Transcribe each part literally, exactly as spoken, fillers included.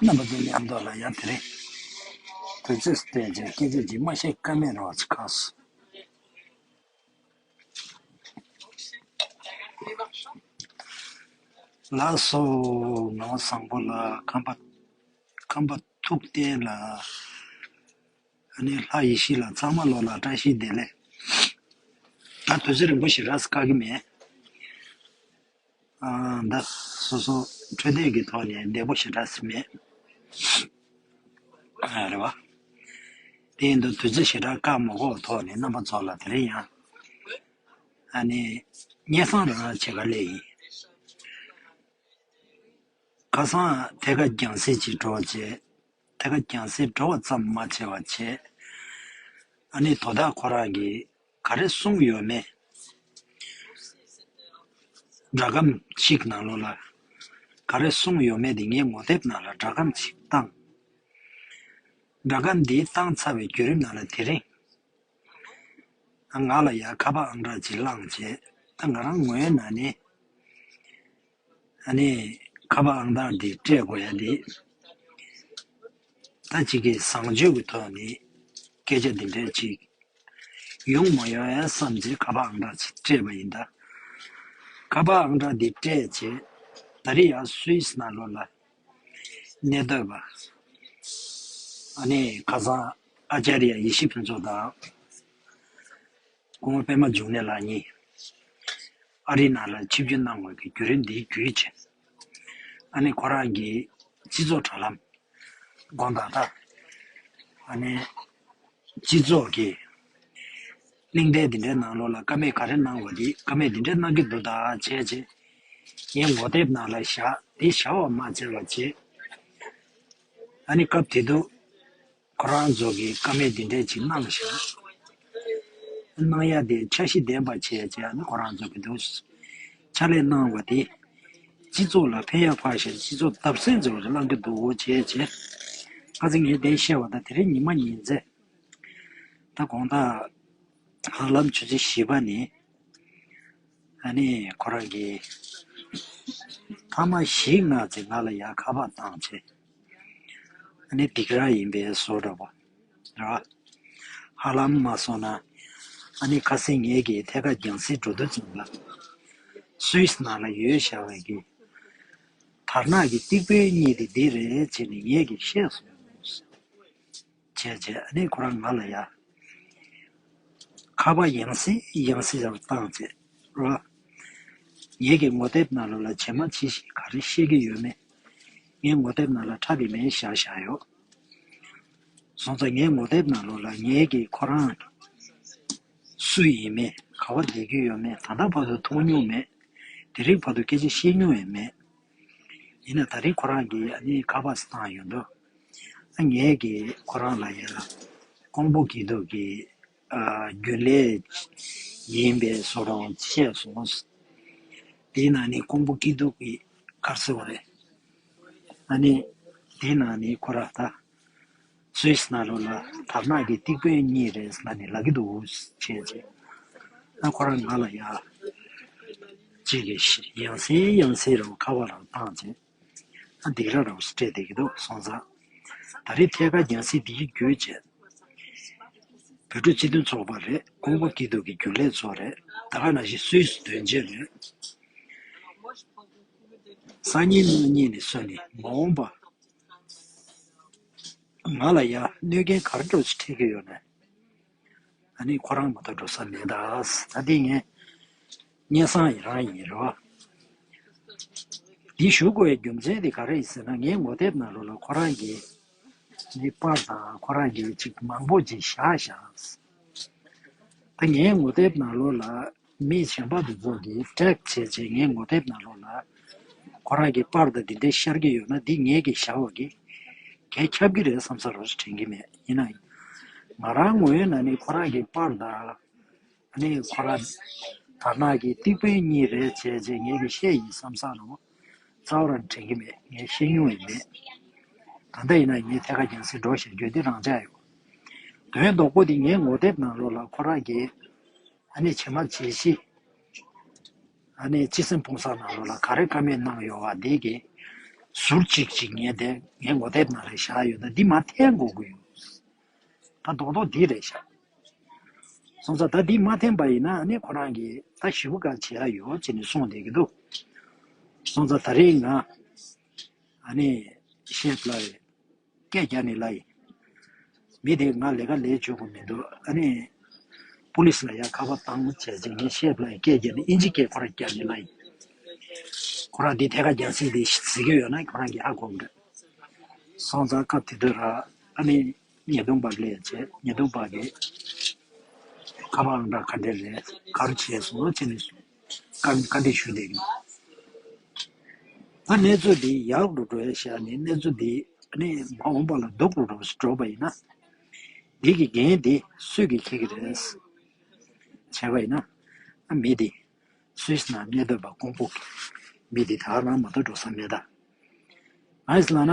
རྣམ་པ་ཚོ་མཉམ་དུ་ལ་ཡ་དེ་རིང་དུས་ཚོད་སྤྲད་ཅིང་སྐད་ཆ་ཅིག་མ་བཤད་ཀ་མེད་རོགས་ཅིག་ཁག་སོང་། ལགས་སོ། ངག་དབང་བཟང་པོ་ལགས། ཁམས་པ་ཁམས་པ་ཐུབ་བསྟན་ལགས། ཨ་ནི་ལྷ་ཡེ་ཤེས་ལགས། ཚང་མ་ལོ་ལ་བཀྲ་ཤིས་བདེ་ལེགས། ད་དུས་ཚོད་རིང་པོ་ཞེ་དྲག་བཀག་གི་མེད། ཨ་ད་སོ་སོ་འཕྲོད་བསྟེན་གྱི་ཐོག་ནས་བདེ་པོ་ཞེ་དྲག་མེད། ཨ་རེད་བ། དེ་ཡིན་དུས་དུས་ཚོད་ཞེ་དྲག་བཀག་མ་དགོས་ཐོག་ནས་རྣམ་པ་ཚོ་ལ་དེ་རིང་ཡང་ཨ་ནི་སྙན་སེང་རང་རང་བྱེད་ག་སླེབས་ཡིན། ཁ་སང་ཐད་ཀར་རྒྱང་སྲིང་ཅིག་འགྲོ་བྱས། ཐད་ཀར་རྒྱང་སྲིང་འགྲོ་བ་ཙམ་མ་བྱས་པ་བྱས། ཨ་ནི་དོ་བདག་ཁོ་རང་གིས་ག་རེ་གསུངས་ཡོད་མེད། སྒྲ་སྒམ་གཅིག་ནང་ལོགས་ལ་ག་རེ་གསུངས་ཡོད་མེད་དེ་ངའི་ངོ་དེབ་ནང་ལ་སྒྲ་སྒམ་གཅིག་བཏང་། སྒྲ་སྒམ་འདི་བཏང་ཚར་བའི་བརྒྱུད་རིམ་ནང་ལ་དེ་རིང་ང་ལ་ཡ་ཁ་པར་ཨང་གྲངས་གཅིག་བླངས་བྱས། ད་ང་རང་ངོས་ནས་ནི་ཨ་ནི་ཁ་པར་ཨང་གྲངས་འདི་སྤྲད་དགོས་ཡ་འདི། ད་གཅིག་གི་བཟང་སྤྱོད་ཀྱི་ཐོག་ནས་སྐད་ཆ་འདི་འདྲ་ཅིག་ཡོང་མ་ཡོང་ཡ་བསམ་བྱས་ཁ་པར་ཨང་གྲངས་ཅིག་སྤྲད་པ་ཡིན། ད་ཁ་པར་ཨང་གྲངས་འདི་སྤྲད་བྱས་ད་རེས་ཡ་སུད་སི་ནང་ལོགས་ལ་གནས་སྡོད་པ་ཨ་ནི་ཁ་སང་ཨ་ཅཱརྱ་ཡེ་ཤེས་ཕུན་ཚོགས་དང་སྐུ་ངོ་པད་མ་འབྱུང་གནས་ལགས་གཉིས་ཨ་རི་ནང་ལ་ཆིབས་བསྒྱུར་གནང་བའི་གི་བརྒྱུད་རིམ་འདིའི་བརྒྱུད་བྱས། ཨ་ནི་ཁོ་རང་གི་སྤྱི་ཚོགས་དྲ་ལམ་དགོངས་དག་ད་ཨ་ནི་སྤྱི་ཚོགས་ཀྱི་གླེང་སྟེགས་འདི་འདྲའི་ནང་ལོགས་ལ་ཀ་མེད་ག་རེ་གནང་བ་འདི་ཀ་མེད་འདི་འདྲའི་གནང་གི་འདུག་ད་བྱས་བྱས་ངའི་ངོ་དེབ་ནང་ལ་བཞག་འདི་བཞག་པ་མ་བྱས་པ་བྱས། ཨ་ནི་སྐབས་དེ་དུས་ཁོ་རང་ཚོ་གིས་ཀ་མེད་འདི་འདྲས་ཅིག་གནང་བཞག་གནང་ཡ་དེ་འཆར་གཞི་ལྡན་པ་བྱས་བྱས་ཨ་ནི་ཁོ་རང་ཚོ་གི་འདུག་ཕྱག་ལས་གནང་བ་དེ་སྤྱི་ཚོགས་ལ་ཕན་ཡ་ཕར་བཞག་སྤྱི་ཚོགས་བརྡབ་གསིག་འཛུགས་གནང་གི་འདུག་བྱས་བྱས་ཁ་སང་ངས་གཏན་བཤད་པ་དང་དེ་རིང་ཉི་མ་ཉིན་མཚན་ད་དགོང་དག་ཧ་ལམ་ཆུ་ཚོད་བཞི་པ་ནས། ཨ་ནི་ཁོ་རང་གིས་ཐ་མ་གཞིས་ནག་ཚེ་ང་ལ་ཡར་ཁ་པར་བཏང་བྱས། ཨ་ནི་སྡིགས་ར་ཡིན་པའི་བཟོ་འདྲ་པོ་རེད་བ། ཧ་ལམ་མ་སོང་ན་ཨ་ནི་ཁ་སང་ངེད་ཀྱིས་ཐད་ཀར་རྒྱང་སྲིང་འགྲོ་དུས་ཙམ་ལ་སུད་སི་ནང་ལ་ཡོད་བཞག་པའི་གི་དར་ནག་གི་སྟེགས་བུ་གཉིས་དེ་འདི་རེད་ཅེས་ནས་ངེད་ཀྱིས་བཤད་སོང་། བྱས་བྱས་ཨ་ནི་ཁོ་རང་ང་ལ་ཡ། ཁ་པར་ཡང་སེ་ཡང་སེ་ཡང་བཏང་བྱས་རོ། ངེད་ཀྱི་ངོ་དེབ་ནང་ལོགས་ལ་བྱེ་མ་བྱི་ཞིག་ག་རེ་བཤད་ཀྱི་ཡོད་མེད། ངའི་ངོ་དེབ་ནང་ལ་ཁྲ་བི་མའི་བཞག་བཞག་ཡོད། སོང་ཙང་ངའི་ངོ་དེབ་ནང་ལོགས་ལ་ངེད་ཀྱི་ཁོ་རང་སུ་ཡིན་མེད་ག་བ་བསྡད་ཀྱི་ཡོད་མེད་ད་ལྟ་བར་དུ་མཐོང་མྱོང་མེད། དེ་རིང་བར་དུ་སྐད་ཆ་བཤད་མྱོང་ཡང་མེད། ཡིན་ན་ད་རིང་ཁོ་རང་གིས་ཨ་ནི་ཁ་པར་བཏང་ཡོང་དུས། ཨ་ངས་ཀྱིས་ཁོ་རང་ལ་ཡ་ཀོང་པོ་སྐྱིད་སྡུག་གི་ཨ་རྒྱུན་ལས་ཡིན་པའི་བཟོ་འདྲ་བཤད་སོང་། དེའི་ནང་ནས་ཀོང་པོ་སྐྱིད་སྡུག་གི་ག་རེ་ཟེར་བ་རེད། ཨ་ནི་དེའི་ནང་ནས་ཁོ་རང་ད། སུད་སི་ནང་ལོགས་ལ་དར་ནག་གི་སྟེགས་བུ་གཉིས་རེད་ཟེར་ནས་ལབ་ཀྱི་འདུག་བྱས་བྱས། ཨ་ཁོ་རང་ང་ལ་ཡ། གཅིག་གིས་ཡང་སེ་ཡང་སེ་རུ་ཁ་པར་རང་བཏང་བྱས། ཨ་སྡིགས་ར་རུ་སྤྲད་བསྡད་ཀྱི་འདུག་སོང་ཙང་། ད་རེས་ཐད་ཀར་རྒྱང་སྲིང་འདིའི་བརྒྱུད་བྱས། བོད་ཕྲུག་སྤྱི་མཐུན་ཚོགས་པ་རེད། ཀོང་པོ་སྐྱིད་སྡུག་གི་རྒྱུན་ལས་ཚོ་རེད། ད་ག་ནང་བཞིན་སུད་སི་དོན་གཅོད་རེད། སང་ཉིན་གནངས་ཉིན་ནས་བཟུང་ནས་མ་འོངས་པ། ང་ལ་ཡ་གནོད་སྐྱོན་ག་རེ་འདྲ་ཞིག་འཕྲད་ཀྱི་ཡོད་ན། ཨ་ནི་ཁོ་རང་མ་གཏོགས་འགྲོ་ས་མེད་ད། ད་འདི་ངས་སྙན་སེང་ཡི་རང་ཡིན་རོ། འདི་ཞུ་དགོས་པའི་རྒྱུ་མཚན་དེ་ག་རེ་ཡིན་ཟེར་ན་ངའི་ངོ་དེབ་ནང་ལོགས་ལ་ཁོ་རང་གིས་འདི་པར་དང་ཁོ་རང་གིས་ཅིག་མང་པོ་ཅིག་བཞག་བཞག་ད་ངའི་ངོ་དེབ་ནང་ལོགས་ལ། མི་གཞན་པ་དེ་ཚོ་གིས་ཀྲེག་བྱས་བྱས་ངའི་ངོ་དེབ་ནང་ལོགས་ལ་ཁོ་རང་གི་པར་དང་འདི་འདྲ་ཤར་གྱི་ཡོད་ན་འདི་ངེད་ཀྱིས་བཞག་པ་གི་གས་ཁྱབ་ཀྱི་རེད་བསམ་ས་རོ་དྲན་གྱི་མེད། ཡིན་ན་ང་རང་ངོས་ནས་ནི་ཁོ་རང་གི་པར་དང་ནི་ཁོ་རང་དར་ནག་གི་སྟེགས་བུ་གཉིས་རེད་བྱས་བྱས་ངེད་ཀྱིས་བཤད་ཡིན་བསམ་ས་རོ་རྩ་བ་རང་དྲན་གྱི་མེད། ངས་བཤད་མྱོང་ཡང་མེད། ད་ལྟ་ཡིན་ན་ངས་ཐད་ཀར་རྒྱང་སྲིང་འགྲོ་བཞིན་རྒྱུ་འདི་རང་འཇགས་ཡོད། དོན་དག་པོ་འདི་ངའི་ངོ་དེབ་ནང་ལོགས་ལ་ཁོ་རང་གིས་ཨ་ནི་བྱེ་མ་བྱི་ཞིག་ཨ་ནི་སྤྱི་སེམས་ཕུང་གསར་ནང་ལོགས་ལ་ག་རེ་ཀ་མེད་གནང་ཡོད་བ་འདི་གི་ ཟུར་གཅིག་ཅིག་ངས་དེ་ངའི་ངོ་དེབ་ནང་ལ་བཞག་ཡོད། ད་འདི་མ་འཐེན་དགོས་ཀྱི་ཡོད། ད་རྡོག་རྡོག་འདི་རེད་ཤག་སོང་ཙང་ད་འདི་མ་འཐེན་པ་ཡིན་ན་ཨ་ནི་ཁོ་རང་གིས་ད་ཞེ་པོ་ག་བྱེད་ཡ་ཡོད་ཅེས་ནས་གསུངས་བསྡད་ཀྱི་འདུག་སོང་ཙང་ད་རེས་ང་ཨ་ནི་བཤད་ལ་ཡིན། སྐད་རྒྱག་ནས་ལ་ཡིན། མི་དེ་ང་ལས་ཀ་ལས་བཅུག་གི་མི་འདུག་ཨ་ནི་པུ་ལིས་ལ་ཡ་ཁ་པར་བཏང་བྱས་ཅིག་ངས་བཤད་ལ་ཡིན། སྐད་རྒྱག་ནས་ཨིན་ཇི་སྐད་ཁོ་རང་རྒྱག་ནས་ལ་ཡིན། ཁོ་རང་འདི་ཐད་ཀར་རྒྱག་སྲིད་དེ་གཟིགས་ཀྱི་ཡོད་ན་ཁོ་རང་གིས་ཧ་གོ་གི་རེད། སོང་ཙང་སྐབས་དེ་དུས་ར་ཨ་ནི་ཉེས་རྡུང་པ་སླེབས་བྱས་ཉེས་རྡུང་པ་གིས་ཁ་པར་འདྲ་ག་འདྲ་རེད་ག་རེ་བྱས་སོང་ཅེས་ནས་བཀའ་བཀའ་འདྲི་ཞུས་བསྡད་ཀྱི་འདུག་ད་གནས་ཚུལ་འདི་ཡག་རུ་འགྲོ་ཡ་བཞག་ནས་གནས་ཚུལ་འདི་ཨ་ནི་མ་འོངས་པ་ལ་སྡུག་རུ་འགྲོ་འགྲོ་བ་ཡིན་ན། འདི་གི་འགན་འདི་སུས་ཀྱིས་འཁྱེར་གྱི་རེད། བྱས་པ་ཡིན་ན། ཨ་མི་འདི་སུད་སི་ནང་གནས་སྡོད་པ་ཀོང་པོ་གི་མི་འདི་ད་རང་མ་གཏོགས་འགྲོ་ས་མེད་ད། ཨ་ནི་ལབ་ན་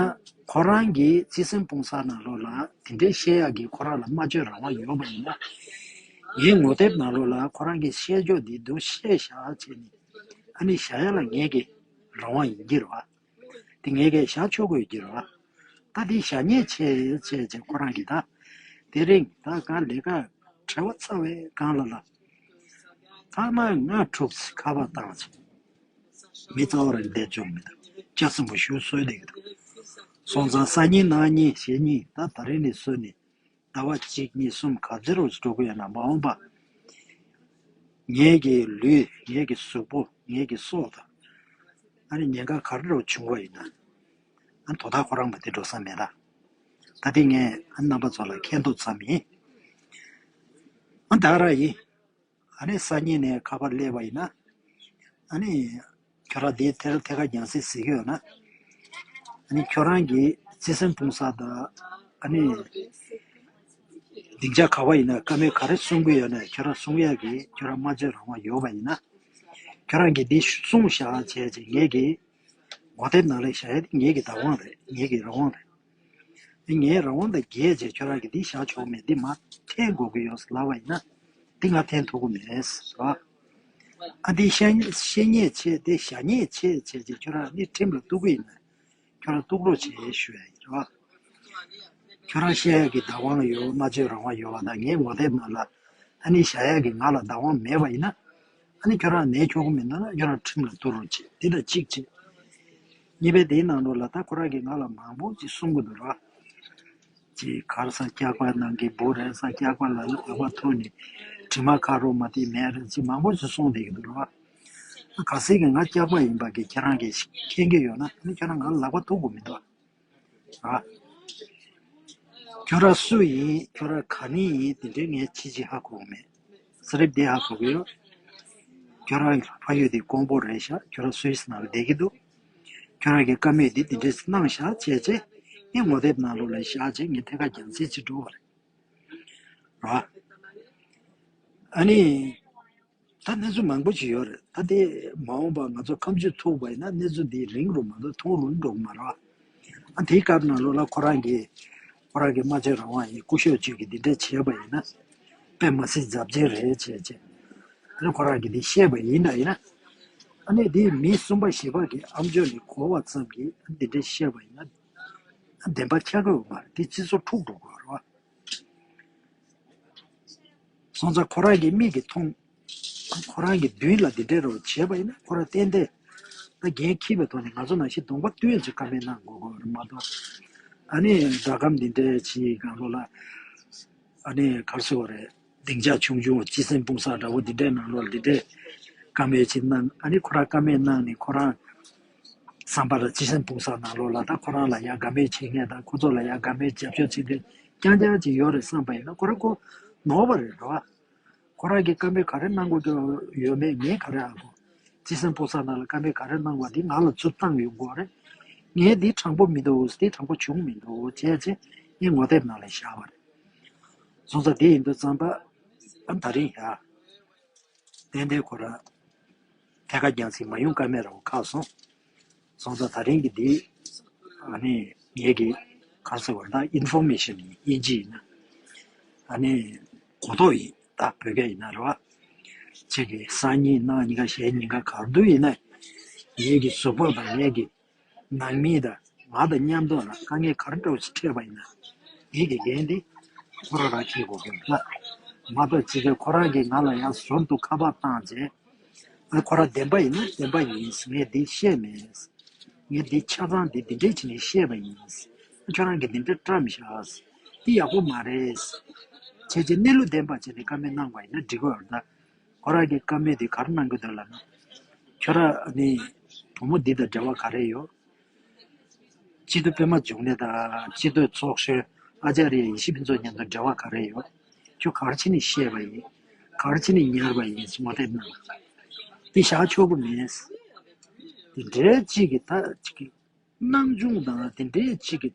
ཁོ་རང་གིས་བརྩེ་སེམས་སྤུངས་ས་ནང་ལོགས་ལ་དེ་འདྲའི་བཤད་ཡག་གི་ཁོ་རང་ལ་སྨྲ་བརྗོད་རང་དབང་ཡོད་པ་ཡིན་ན། ངའི་ངོ་དེབ་ནང་ལོགས་ལ་ཁོ་རང་གིས་བཤད་ཕྱོགས་འདི་འདུག་བཤད་བཞག་བྱས་ནས་ཨ་ནི་བཞག་ཡ་ལ་ངེད་ཀྱི་རང་དབང་ཡིན་གྱི་རེད་བ། དེ་ངེད་ཀྱིས་བཞག་ཆོག་གི་ཡོད་ཀྱི་རེད་བ། ད་དེ་བཞག་ཉེས་བྱས་བྱས་བྱས་ཁོ་རང་གིས་ད་དེ་རིང་ད་གང་ལས་ཀ་བྲེལ་བ་ཚ་བའི་སྒང་ལ་ལ་ཐ་མ་ང་ཕྲུག་ཚོ་ཁ་པར་བཏང་བྱས་མི་རྩ་བ་རང་བསྡད་ཆོག་མི་འདུག་ལྕགས་སྲིན་པོ་ཞུ་གསོལ་བསྡད་ཀྱི་འདུག་སོང་ཙང་སང་ཉིན་གནངས་ཉིན་གཞེས་ཉིན་ད་ད་རིང་ནས་བཟོས་ནས་ཟླ་བ་གཅིག་གཉིས་གསུམ་ག་ཚོད་རོགས་འགྲོ་གི་ཡོད་ན་མ་འོངས་པ། ངེད་ཀྱི་ལུས་ངེད་ཀྱི་གཟུགས་པོ་ངེད་ཀྱི་སྲོག་དང་། ཨ་ནི་ཉེན་ཁ་ག་རེ་རོགས་བྱུང་བ་ཡིན་ན། ཨ་དོ་བདག་ཁོ་རང་མ་དེ་འགྲོ་ས་མེད་ད། ད་དེ་ངས་ཨ་རྣམ་པ་ཚོ་ལ་མཁྱེན་རྟོགས་ཙམ་ཡིན། ཨ་ད་ར་ཡིན། ཨ་ནི་སང་ཉིན་ནས་ཁ་པར་སླེབས་པ་ཡིན་ན། ཨ་ནི་ཁྱོད་རང་དེའི་ཐད་ཐད་ཀར་རྒྱང་སྲིང་གཟིགས་ཡོད་ན། ཨ་ནི་ཁྱོད་རང་གིས་བརྩེ་སེམས་སྤུངས་ས་དང་ཨ་ནི་སྡིངས་ཆ་ག་བ་ཡིན་ན་བཀའ་མོལ་ག་རེ་གསུང་གི་ཡོད་ན་ཁྱོད་རང་གསུང་ཡག་གི་ཁྱོད་རང་སྨྲ་བརྗོད་རང་དབང་ཡོད་པ་ཡིན་ན། ཁྱོད་རང་གིས་འདི་གསུངས་བཞག་བྱས་བྱས་ངེད་ཀྱི་ངོ་དེབ་ནང་ལ་བཞག་ཡ་དེ་ངེད་ཀྱི་བདག་དབང་རེད། ངེད་ཀྱི་རང་དབང་རེད། ངའི་རང་དབང་དང་འགལ་བྱས་ཁྱོད་རང་གིས་འདི་བཞག་ཆོག་མེད་འདི་མ་འཐེན་དགོས་ཀྱི་ཡོད་ལབ་པ་ཡིན་ན་འདི་ང་འཐེན་ཐུབ་ཀྱི་མེད་ཟེར་བ། ཨ་འདི་བཤད་བཤད་ཉེས་བྱས་ཏེ་བཞག་ཉེས་བྱས་བྱས་ཅེས་ཁྱོད་རང་ནི་ཁྲིམས་ལ་གཏུག་གི་ཡིན་ན་ཁྱོད་རང་གཏུག་རོགས་བྱེད་ཞུ་ཡ་ཡིན་རོ། ཁྱོད་རང་བཤད་ཡ་གི་བདག་དབང་ཡོད་སྨྲ་བརྗོད་རང་དབང་ཡོད་པ་དང་ངའི་ངོ་དེབ་ནང་ལ་ཨ་ནི་བཞག་ཡ་གི་ང་ལ་བདག་དབང་མེད་པ་ཡིན་ན། ཨ་ནི་ཁྱོད་རང་ནད་ཁྱོག་གི་མི་འདུག་ན་ཁྱོད་རང་ཁྲིམས་ལ་གཏུག་རོགས་བྱེད་འདི་ལ་གཅིག་བྱེད། གཉིས་པའི་དེའི་ནང་ལོགས་ལ་ད་ཁོ་རང་གིས་ང་ལ་མང་པོ་ཅིག་གསུང་གི་འདུག་ར། ཅིག་གར་ས་སྐྱག་པ་ནང་གི་འབུ་རེད་ས་སྐྱག་པ་ལ་ལག་པ་ཐུག་ནས་དྲི་མ་ཁ་རོ་མ་དེ་མེད་རེད་ཅིག་མང་པོ་ཅིག་གསུང་བསྡད་ཀྱི་འདུག་ར། གལ་སྲིད་ཀྱི་ང་སྐྱག་པ་ཡིན་པ་གི་ཁྱེད་རང་གིས་མཁྱེན་གྱི་ཡོད་ན་ཨ་ནི་ཁྱོད་རང་ང་ལ་ལག་པ་ཐུག་དགོས་མི་འདུག་ཨ། ཁྱོད་རང་སུ་ཡིན་ཁྱོད་རང་ག་ནས་ཡིན་དེ་འདྲའི་ངས་ཅི་ཅི་ཧ་གོ་གི་མེད། ས་རིབ་དེ་ཧ་གོ་གི་ཡོད། ཁྱོད་རང་ཕ་ཡུལ་དེ་ཀོང་པོ་རེད་ཤག་ཁྱོད་རང་སུད་སི་ནང་ལ་བསྡད་ཀྱི་འདུག་ཁྱོད་རང་གི་བཀའ་མོལ་འདི་དེ་འདྲས་གནང་བཞག་བྱས་རྗེས་ངས་ངོ་དེབ་ནང་ལོགས་ལ་བཞག་རྗེས་ངས་ཐད་ཀར་རྒྱང་སྲིང་བྱེད་འགྲོ་བ་རེད། ར། ཨ་ནི། ད་གནས་ཚུལ་མང་པོ་ཞིག་ཡོད་རེད། ད་དེ་མ་འོངས་པ་ང་ཚོ་ཁ་མཆུ་ཐུག་པ་ཡིན་ན་གནས་ཚུལ་འདི་རིང་རུ་མ་གཏོགས་ཐུང་རུ་འགྲོ་གི་མ་རེད་བ། ཨ་དེའི་སྐབས་ནང་ལོགས་ལ་ཁོ་རང་གིས་ཁོ་རང་གི་སྨྲ་བརྗོད་རང་དབང་ཡིན་སྐུ་ཞབས་ཅིག་གིས་འདི་འདྲ་བྱས་པ་ཡིན་ན་དཔེ་མ་སྲིད་རྫབ་ཆེན་རེད་བྱས་བྱས། ཨ་ནི་ཁོ་རང་གིས་འདི་བཤད་པ་ཡིན་ན་ཡིན་ན། ཨ་ནི་དེ་མི་གསུམ་པ་བཞི་པ་གི་ཨམ་ཅོག་ནས་གོ་བ་ཙམ་གྱིས་ཨ་འདི་འདྲ་བཤད་པ་ཡིན་ན། ཨ་བདེན་པ་ཆགས་ཀྱི་ཡོད་མ་རེད་དེ་སྤྱི་ཚོགས་འཁྲུག་འགྲོ་གི་ཡོད་རེད་བ། སོང་ཙང་ཁོ་རང་གི་མིག་གིས་མཐོང་། ཁོ་རང་གི་མདུན་ལ་འདི་འདྲའི་རོགས་བྱས་པ་ཡིན་ན་ཁོ་རང་ཏན་ཏན་ད་འགན་འཁྱེར་བའི་ཐོག་ནས་ང་ཚོ་ནང་བཞིན་གདོང་པ་བསྟན་ཅིག་བཀའ་མོལ་གནང་དགོས་དགོས་རེད་མ་གཏོགས། ཨ་ནི་སྒྲ་སྒམ་འདི་འདྲའི་ཅིག་སྒང་ལོགས་ལ་ཨ་ནི་ག་རེ་ཟེར་དགོས་རེད་སྡིངས་ཆ་ཆུང་ཆུང་སྤྱི་སེམས་སྤུངས་ས་འདྲ་བོ་འདི་འདྲའི་ནང་ལོགས་འདི་འདྲའི་བཀའ་མོལ་ཅིག་གནང་ཨ་ནི་ཁོ་རང་བཀའ་མོལ་གནང་ནས་ཁོ་རང་བསམ་པ་ལ་སྤྱི་སེམས་སྤུངས་ས་ནང་ལོགས་ལ་ད་ཁོ་རང་ལ་ཡ་དགའ་མོས་བྱེད་མཁན་དང་ཁོ་ཚོ་ལ་ཡ་དགའ་མོས་རྒྱབ་སྐྱོར་བྱེད་མཁན་རྐྱང་རྐྱང་ཅིག་ཡོད་རེད་བསམ་པ་ཡིན་ན་ཁོ་རང་ཁོ་ནོར་བ་རེད་རོ། ཁོ་རང་གིས་བཀའ་མོལ་ག་རེ་གནང་དགོས་ཀྱི་ཡོད་མེད་ངས་ག་རེ་ཧ་གོ། སྤྱི་སེམས་སྤུངས་ས་ནང་ལ་བཀའ་མོལ་ག་རེ་གནང་བ་འདི་ང་ལ་ཚུར་བཏང་ཡོང་དགོས་རེད། ངས་འདི་དྲང་པོ་མི་འདུག་འདི་དྲང་པོ་བྱུང་མི་འདུག་བྱས་ཚེ་ངས་ངོ་དེབ་ནང་ལ་བཞག་པ་རེད། སོང་ཙང་དེ་ཡིན་དུས་ཙམ་པ་ཨ་ད་རིང་ཡ། ཏན་ཏན་ཁོ་རང་ཐད་ཀར་རྒྱང་སྲིང་མ་ཡོང་ཀ་མེད་ར་བ་ཁག་སོང་། སོང་ཙང་ད་རིང་གི་འདི་ཨ་ནི་ངེད་ཀྱི་ག་རེ་ཟེར་བ་ད་ཨིན་ཕོར་མེ་ཤན་ཡིན་དབྱིན་ཇི་ཡིན་ན་ཨ་ནི་གོ་རྟོགས་ཡིན་ད་བོད་སྐད་ཡིན་ན་རེད་བ། ཁྱེད་ཀྱི་སང་ཉིན་གནངས་ཉིན་ཀ་གཞེས་ཉིན་ཀ་ག་དུས་ཡིན་ན་ངེད་ཀྱི་གཟུགས་པོ་དང་ངེད་ཀྱི་ ནང་མི་དང་ང་དང་མཉམ་དུ་ལ་དཀའ་ངལ་ག་རེ་འདྲ་བོ་ཞིག་འཕྲད་པ་ཡིན་ན། ངེད་ཀྱི་འགན་འདི་ཁོ་རང་རང་འཁྱེར་དགོས་ཀྱི་ཡོད་ལ། མ་གཏོགས་ཅིག་གིས་ཁོ་རང་གིས་ང་ལ་ཡང་ཟུར་དུ་ཁ་པར་བཏང་རྗེས། ཨ་ཁོ་རང་བདེན་པ་ཡིན་ན་བདེན་པ་ཡིན། ངས་འདི་བཤད་མེད། ངས་འདི་ཆ་ཚང་འདི་འདི་འདྲས་བྱས་ནས་བཤད་པ་ཡིན། ཁྱོད་རང་གིས་འདི་འདྲས་བཀྲམ་བཞག་འདི་ཡག་པོ་མ་རེད། བྱས་རྗེས་གནས་ལུགས་བདེན་པ་བྱས་ནས་བཀའ་མོལ་གནང་བ་ཡིན་ན་འགྲིག་གི་ཡོད་རེད་ད། ཁོ་རང་གིས་བཀའ་མོལ་དེ་ག་རེ་གནང་གི་འདུག་ལབ་ན། ཁྱོད་རང་ནི་བུ་མོ་འདི་དང་འབྲེལ་བ་ག་རེ་ཡོད། སྤྱི་འཐུས་པད་མ་འབྱུང་གནས་དང་སྤྱི་འཐུས་ཚོགས་གཞོན་ཨ་ཅཱརྱ་ཡེ་ཤེས་ཕུན་ཚོགས་མཉམ་དུ་འབྲེལ་བ་ག་རེ་ཡོད། ཁྱོད་ག་རེ་བྱས་ནས་བཤད་པ་ཡིན། ག་རེ་བྱས་ནས་ཉར་བ་ཡིན་ངོ་དེབ་ནང་། དེ་བཞག་ཆོག་གི་མེད། དེ་འདྲའི་གཅིག་གི་ད་གཅིག་གི་སྣང་ཆུང་དང་དེ་འདྲའི་གཅིག་གི་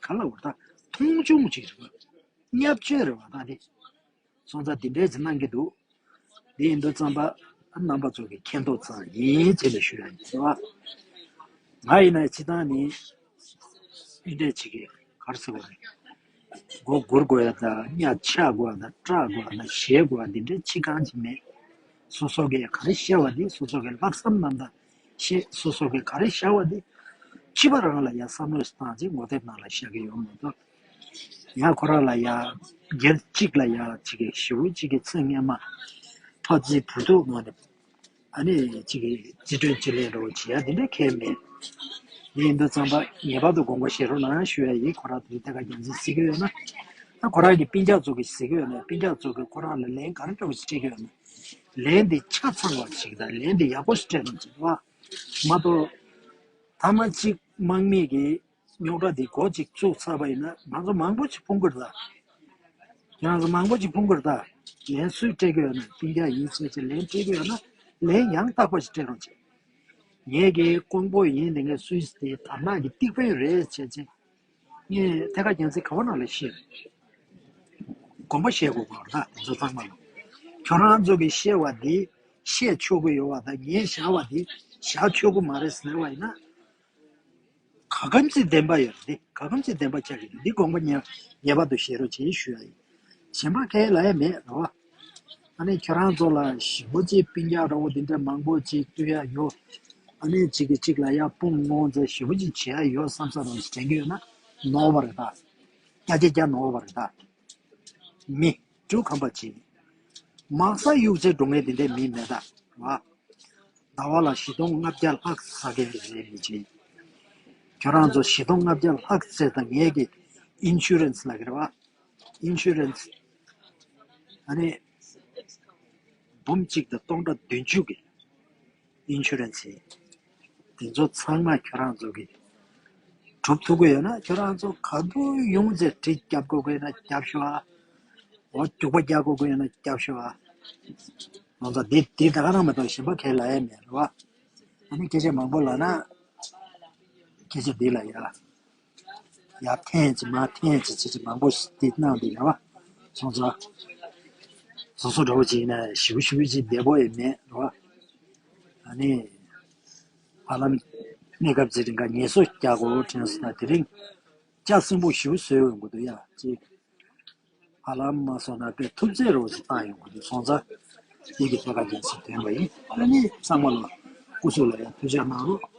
ག་ལ་བར་ད་མཐོང་ཆུང་གཅིག་རེད་བ། བརྙས་བཅོས་རེད་བ་ད་དེ། སོང་ཙང་འདི་འདྲའི་ཅིག་གནང་གི་འདུག་འདི་ཡིན་དུས་ཙམ་པ་རྣམ་པ་ཚོ་གི་མཁྱེན་རྟོགས་ཙམ་ཡིན་ཅེས་ལ་ཞུ་ཡ་ཡིན་ཟེར་བ། ང་ཡིན་ན་སྤྱིར་བཏང་ནི་འདི་འདྲའི་ཅིག་གི་ག་རེ་ཟེར་དགོས་རེད། མགོ་སྒུར་དགོས་ཡ་དང་གཉའ་ཆག་དགོས་ཡ་དང་སྐྲག་དགོས་ཡ་དང་ཞེད་དགོས་ཡ་འདི་འདྲའི་ཅིག་གང་ཅིག་མེད། སོ་སོ་གིས་ག་རེ་བཤད་པ་འདི་སོ་སོ་གི་ལྷག་བསམ་རྣམ་དག་བཤད། སོ་སོ་གིས་ག་རེ་བཞག་པ་འདི་ཕྱི་པ་རང་ལ་ཡ་བསམ་བློ་བཏང་རྗེས་ངོ་དེབ་ནང་ལ་བཞག་གི་ཡོད་མ་གཏོགས། ཡང་ཁོ་རང་ལ་ཡ་སྒེར་གཅིག་ལ་ཡ་གཅིག་གི་ཞེ་པོ་གཅིག་གི་ཚེ་སྔོན་མ་ཕ་རྩིས་བུ་ཐུག་ངོ་ནས་ཨ་ནི་གཅིག་གི་རྩིས་སྤྲོད་རྩིས་ལེན་འདྲ་བོ་བྱེད་ཡ་དེ་འདྲ་གལ་མེད། དེ་ཡིན་དུས་ཙམ་པ་ངེས་པར་དུ་དགོངས་པ་བཞེས་རོགས་གནང་ཞུ་ཡ་ཡིན། ཁོ་རང་དེ་ཐད་ཀར་རྒྱལ་མཚན་གཟིགས་ཀྱི་ཡོད་ན། ཨ་ཁོ་རང་གི་སྤུན་ཀྱག་ཚོ་གིས་གཟིགས་ཀྱི་ཡོད་ན་སྤུན་ཀྱག་ཚོ་གིས་ཁོ་རང་ལ་ལན་ག་རེ་འདྲ་བོ་ཞིག་སྤྲད་ཀྱི་ཡོད་ན། ལན་དེ་ཆ་ཚང་བ་ཞིག་དང་ལན་དེ་ཡག་པོ་ཞིག་སྤྲད་རོགས་བྱེད་པ། མ་གཏོགས་ཐ་མ་གཅིག་དམག་མི་གིས་རྙོག་དྲ་འདི་འགོ་གཅིག་བཙུགས་ཚར་བ་ཡིན་ན་ང་ཚོ་མང་པོ་ཅིག་ཕུང་གི་རེད་ད། ང་ཚོ་མང་པོ་ཅིག་ཕུང་གི་རེད་ད། ལན་སུས་སྤྲད་ཀྱི་ཡོད་ན་སྤུན་ཀྱག་ཡིན་ཚེ་ཅིག་ལན་སྤྲད་ཀྱི་ཡོད་ན་ལན་ཡང་དག་པ་ཞིག་སྤྲད་རོགས་བྱེད། ངས་ཀྱི་ཀོང་པོ་ཡིན་དེ་ངས་སུད་སི་དེ་དར་ནག་གི་ཏིག་དཔོན་རེད་བྱས་ཚེ། ངས་ཐད་ཀར་རྒྱལ་མཚན་ག་བ་ནང་ལ་བཤད། དགོངས་པ་བཞེས་དགོས་པ་རེད་ད་དེ་ཚོ་ཚང་མ་ལ། ཁྱོད་རང་ཚོ་གིས་བཤད་པ་འདི་བཤད་ཆོག་གི་ཡོད་པ་དང་ངས་བཞག་པ་འདི་བཞག་ཆོག་གི་མ་རེད་ཟེར་བ་ཡིན་ན། ག་གམ་ཚིག་བདེན་པ་ཡོད་རེད་དེ་ག་གམ་ཚིག་བདེན་པ་ཆགས་ཀྱི་རེད་འདི་དགོངས་པ་ངེས་ངེས་པར་དུ་བཞེས་རོགས་བྱེད་ཞུ་ཡ་ཡིན། གཞན་པ་གང་ཡང་ལབ་ཡ་མེད་རེད་བ། ཨ་ནི་ཁྱོད་རང་ཚོ་ལ་ཞེ་པོ་ཅིག་སྤུན་ཀྱག་འདྲ་བོ་འདི་འདྲ་མང་པོ་ཅིག་ལྟོས་ཡ་ཡོད། ཨ་ནི་གཅིག་གིས་གཅིག་ལ་ཡ་དཔུང་ངོ་མཛད་ཞེ་པོ་ཅིག་བྱེད་ཡ་ཡོད་བསམ་ས་རང་ཞིག་དྲན་གྱི་ཡོད་ན་ནོར་བ་རེད་ད། སྐྱ་ཆེ་སྐྱ་ནོར་བ་རེད་ད། མི་འབྲུ་ཁམས་པ་ཅིག་མག་ས་གཡུག་ཚེ་འགྲོ་ངེས་འདི་འདྲའི་མི་མེད་ད་རེད་བ། ཟླ་བ་ལ་བཞི་སྟོང་ལྔ་བརྒྱ་ལྷག་ཟ་མཁན་གྱི་རེད་མི་ཅིག་ཁྱོད་རང་ཚོ་བཞི་སྟོང་ལྔ་བརྒྱ་ལྷག་ཟེར་ད་ངས་ཀྱི་ཨིན་ཤུ་རན་སི་ལབ་ཀྱི་རེད་བ། ཨིན་ཤུ་རན་སི་ཨ་ནི་འབུམ་གཅིག་དང་སྟོང་ཕྲག་བདུན་ཅུ་གི་ཨིན་ཤུ་རན་སི་ཡིན། དེ་ཚོ་ཚང་མ་ཁྱོད་རང་ཚོ་གི་གྲུབ་ཐུབ་ཀྱི་ཡོད་ན་ཁྱོད་རང་ཚོ་ག་དུས་ཡོང་ཚེ་གྲི་རྒྱབ་དགོས་ཀྱི་ཡོད་ན་རྒྱབ་ཤོག་ཨ། འོ་རྒྱུག་པ་རྒྱག་དགོས་ཀྱི་ཡོད་ན་རྒྱབ་ཤོག་ཨ། ང་ཚོ་འདི་འདི་ད་ག་རང་མ་གཏོགས་གཞན་པ་གང་ལབ་ཡ་མེད་རེད་བ། ཨ་ནི་སྐད་ཆ་མང་པོ་ལབ་ན་སྐད་ཆ་འདི་ལ་ཡ། ཡར་འཐེན་ཅིག་མར་འཐེན་ཅིག་བྱེད་ཅིག་མང་པོ་ཞིག་འདི་གནང་འདི་རེད་བ། སོང་ཙང་། སོ་སོ་འདྲ་བོ་ཅིག་ཡིན་ན་ཞེ་པོ་ཞེ་པོ་ཅིག་བདེ་པོ་ཡང་མེད་རེད་བ། ཨ་ནི། ཧ་ལམ། གནས་སྐབས་ཅིག་རིང་ག་ངལ་གསོ་རྒྱག་དགོས་དྲན་སོང་ན་དེ་རིང་། ལྕགས་སྲིན་པོ་ཞེ་པོ་བཟོས་ཡོང་གི་འདུག་ཡ་ཅིག་ཧ་ལམ་མ་སོང་ན་དཔེ་ཐུབ་ཚད་རོགས་ཅིག་བཏང་ཡོང་གི་འདུག་སོང་ཙང་། འདི་གི་ཐད་ཀར་རྒྱལ་སྲིད་ཐོན་པ་ཡིན་ཨ་ནི་ཚང་མ་ལ་སྐུ་གཟུགས་ལ་ཡང་ཐུགས་ཅག་གནང་རོགས།